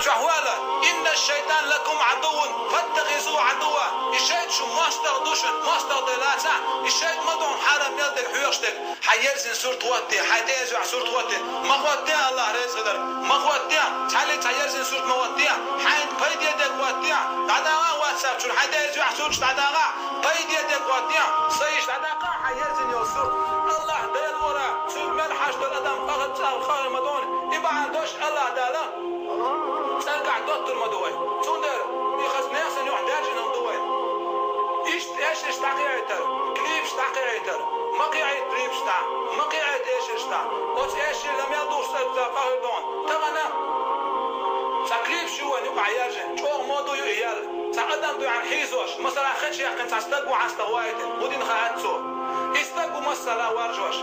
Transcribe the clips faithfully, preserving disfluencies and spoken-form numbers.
Чохь вала: «Инна шайтан лакум адуввун, фаттахизу адувва». И шайтӀа шу мостагӀа ду шуна, мостагӀа дай лацахь, и шайтӀа ма ду хьарам мел дерг хьоьхуш дерг. Хьайн ерзина сурт хӀоттае, хьайн тӀе эза юьхь сурт хӀоттае. Ма хӀоттае, Аллах реза хиларг. Ма хӀоттае, цхьаллиг цхьа ерзина сурт ма хӀоттае. Хьайн пайде дерг хӀоттае. ДӀадагӀа WhatsApp чуьра, хьайн тӀе эза юьхь сурташ дӀадагӀа, пайде дерг хӀоттае. Са йиш дӀадаккха хьайн ерзина йолу сурт. Аллах Дела вара, цуьнга мел хьаш долу адам къахар цӀа къахар ма дона. И бахьана долуш Аллах Дала цӀаргахь доттур ма ду вай. Цундела и хаза нехан санна юьхь даьржина ду вай. Иштта эшарш дӀакхиийтар, клипаш дӀакхиийтар. Ма кхиийта клипаш дӀа, ма кхиийта эшарш дӀа. Оцу эшарш ла мел духуш цӀаргахь къахар дона. Тахана цхьа клипаш ю вайн юкъахь яьржина. ЧӀогӀа моду ю и ял. Цхьа адам ду хьуна хьийзош, масала, хечъяьккхина цхьа стаг ву хьан стаг вайтина, хӀун дина хаьа цо. И стаг ву, масала, варжош.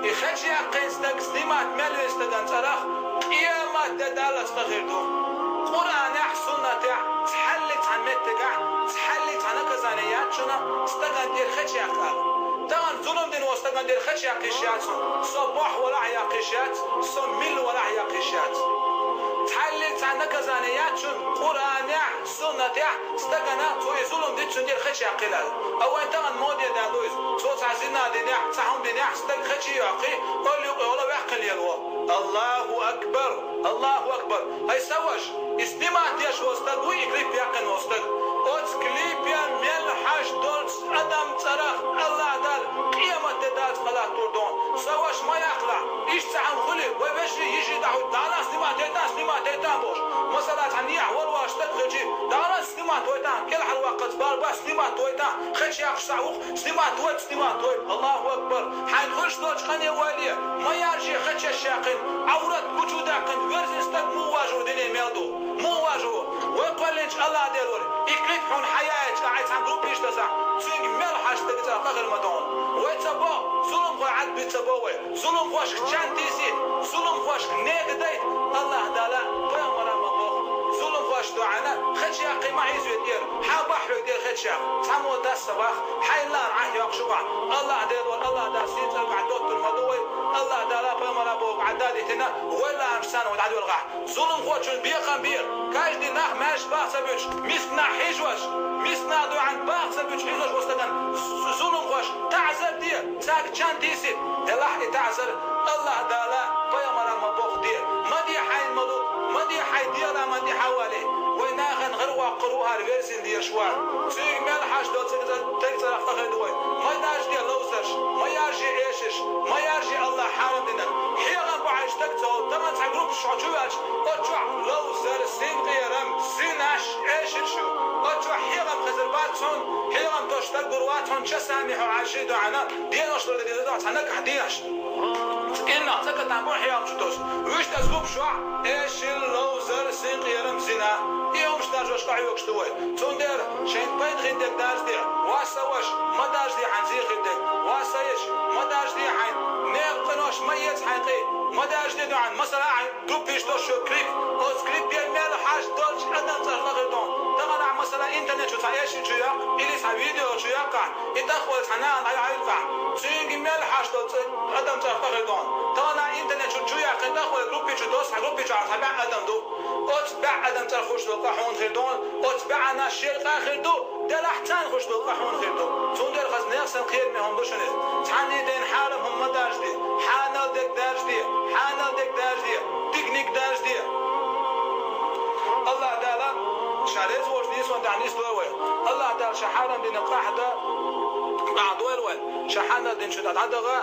И хечъяьккхина стаг снимать мел вина стаган цӀарах къематде даллалц къахир ду. Къуръанехь, суннатехь, цхьаллиг цхьана меттигехь, цхьаллиг цхьа наказание яц шуна стагана тӀера хечъяккха ала. Тахана зулам дина волу стагана тӀера хечъяккха йиш яц шуна. Со бохь валахь яккха йиш яц, со милла валахь яккха йиш яц. Цхьаллиг цхьа наказание яц шуна Къуръанехь, суннатехь, стагана цо и зулам дича цуьнан тӀера хечъяккхийла. А вайн тахана моде да ду иза. Цо цхьа зина динехь, цхьа хӀума динехь, стаг хече йоккхий, олла юкъа йолу ваьккхина лело. Аллаху акбар! Аллаху акбар! Ай, са ваша, и снимать деш волу стаг вуй, и клип яьккхина волу стаг. Оцу клипе мел хьаш долчу адам цӀарах Аллах Дала къематде даллалц къахӀуттур ду. Са ваша, ма яккхалахь, иштта цхьа хӀума хуьлий, вай вежарий, йижарий дӀахӀуьтту, дӀалахь снимать дайтахь, снимать дайтахь бохуш. Масала, цхьа нехьа валвалаш стаг хилчий, дӀалахь снимать дойтахь, кӀелхьарваккхалц барба снимать дойтахь, хечъяккхаш цхьа ву-кх, снимать дойта, снимать дойта. Аллаху акбар! Хьайна хуьлуш долчу къине ойла е, ма яржий хечъеш яьккхина, Ӏаврат гучудаьккхина, верзина стаг муха важа ву дуьне мел ду? Муха важа ву? Вай кхоьллинчу Аллах Дела вара, и клип хьуна хьан яьлча, ахь цхьана группе иштта дасахь, цуьнга мел хьаш стаг цӀа къахир ма дона. Вай ца боху, зуламхой Ӏад бийца бо вай. Зуламхошка чан тийсийта, зуламхошка нега дайта Аллах Дала пайхамара ма боху. Зуламхош ду хьуна, хечъяккхий ма хьийзаве тӀера, хьан бахь хьоьга тӀера хечъяккха. Цхьаммо дас ца бахь, хьайн лаар Ӏад йоккхуш ву бахь. Аллах Дела вара, Аллах Дала сийна цӀаргахь доттур ма ду вай. Аллах Дала пайхамара боху Ӏад дитина, вай лаамаш санна вай дӀадоьлхахь. Зуламхочун бекхам бе, каждый нах маьрша баха ца буьтуш, миска нах хьийзош, миска нах дуьхьал баха ца буьтуш хьийзош волу стагана з-, зуламхош таӀзар де, цаьрга чан тийсийта, делахь и таӀзар Аллах Дала пайхамара ма боху де, ма де хьайна ма лу, ма де хьайн дегӀан ма де хьан вале, вай нахана гӀар воккхур ву хӀара верзина дезаш вара. Цуьнга мел хьаш долу цуьнан тӀе цӀарах къахир ду вай. Ма даржаде ловзарш, ма яржаде эшарш, ма яржаде Аллах хьарам динарг. Хьехам бу хьайна стаг ца волу, тахана цхьа группаш хьо чу ваьлча, оцу чохь ловзар, синкъерам, зинаш, эшарш ю. Оцу чохь хьехам хезар бац хьуна, хьехам долуш стаг гур вац хьуна, часами хьо Ӏаш ду хьуна, денош лур дерг деза цхьа нагахь дехьаш. Иннах ца катам бу хьехам чу тосу. Вуьшта аса гуп шохь, эшил, ловзар, синкъерам, зина. И хӀумаш даржош къахьоьгуш ду вай. Цундела шайна пайда хин дерг даржаде. Ва са ваша, ма даржаде хьайн зен хир дерг. Ва са йиша, ма даржаде хьайн. Нехан къинош ма эца хьайн къий. Ма даржаде дуьхьал, масала, хьайн группаш долуш шу клип. Оцу клипе мел хьаш долчу адам цӀарах къахир ду хьуна. Тахана ахь, масала, интернет чу цхьа эшар чу яккха, или цхьа видео чу яккхахь, и тӀаккха вай цхьа нахана дӀайохьуьйту ахь. Цуьнга мел хьаш долу цӀа-, адам цӀарах къахир ду хьуна. Тахана ахь интернет чу, чу яьккхина, тӀаккха вай группе чу досу, хьан группе чохь цхьа бӀе адам ду. Оцу бӀе адам цӀарах хуьлуш долу къа хьуна хир ду хьуна. Оцу бӀе нахана шен къа хир ду. Делахь царна хуьлуш долу къа хьуна хир ду. Цундела хаза нехан санна кхераме хӀума ду шуна иза. Цхьанний дайна хьарам хӀума ма даржаде. Хьанал дерг даржаде. Хьанал дерг даржаде. Диканиг даржаде. Аллах Дала Ша реза волчу нийсонна тӀехь нисдойла вай. Аллах Дала Ша хьарам дина къахь дан, къахь дойла вай. Ша хьанал динчу тӀе дӀадахьа,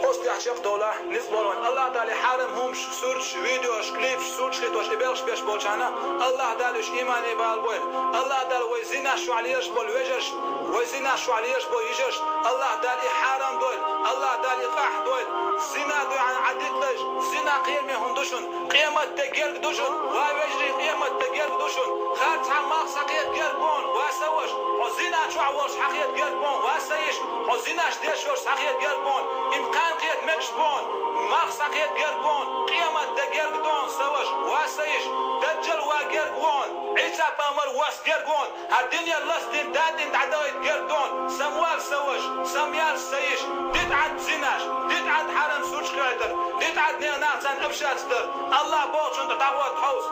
оцу тӀехь чекхдовлахь, ницкъ лойла вайна. Аллах Дала и хьарам хӀумаш, сурташ, видеош, клипаш, сурташ хӀиттош, и белхаш беш болчарна Аллах Дала уьш иймане бала бойла. Аллах Дала вай зинаш чохь лелаш болу вежаршна, вай зинаш чохь лелаш болу йижаршна Аллах Дала и хьарам дойла. Аллах Дала и къахь дойла. Зина дуьхьал Ӏадиталаш, зина кхераме хӀума ду шуна. Къематде герга ду шуна, ва вежарий, къематде герга ду шуна. Харцхьа малх схьакхета герга бу хьуна, ва са ваша, хьо зина чохь волуш схьакхета герга бу хьуна, ва са йиша, хьо зинаш деш волуш схьакхета герга бу хьуна. Има кхана кхета мегаш бу хьуна, малх схьакхета герга бу хьуна, къематде герга ду хьуна, са ваша, ва са йиша, даджал ван герга ву хьуна, Ӏийса пайхамар вас герга ву хьуна. ХӀара дуьне ластийна, датӀийна дӀадахийта герга ду хьуна, самавала са ваша, самаяла са йиша, дита Ӏад зинаш, дита Ӏад хьарам сурташ кхиийтар, дита Ӏад нехан нахаца общаться дар, Аллах бохучунна тӀе дӀахӀотта хьовса.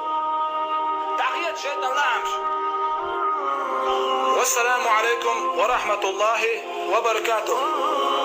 Şeýtan lagymş. Wesselamu aleýkum we rahmetullahi we berekatuh.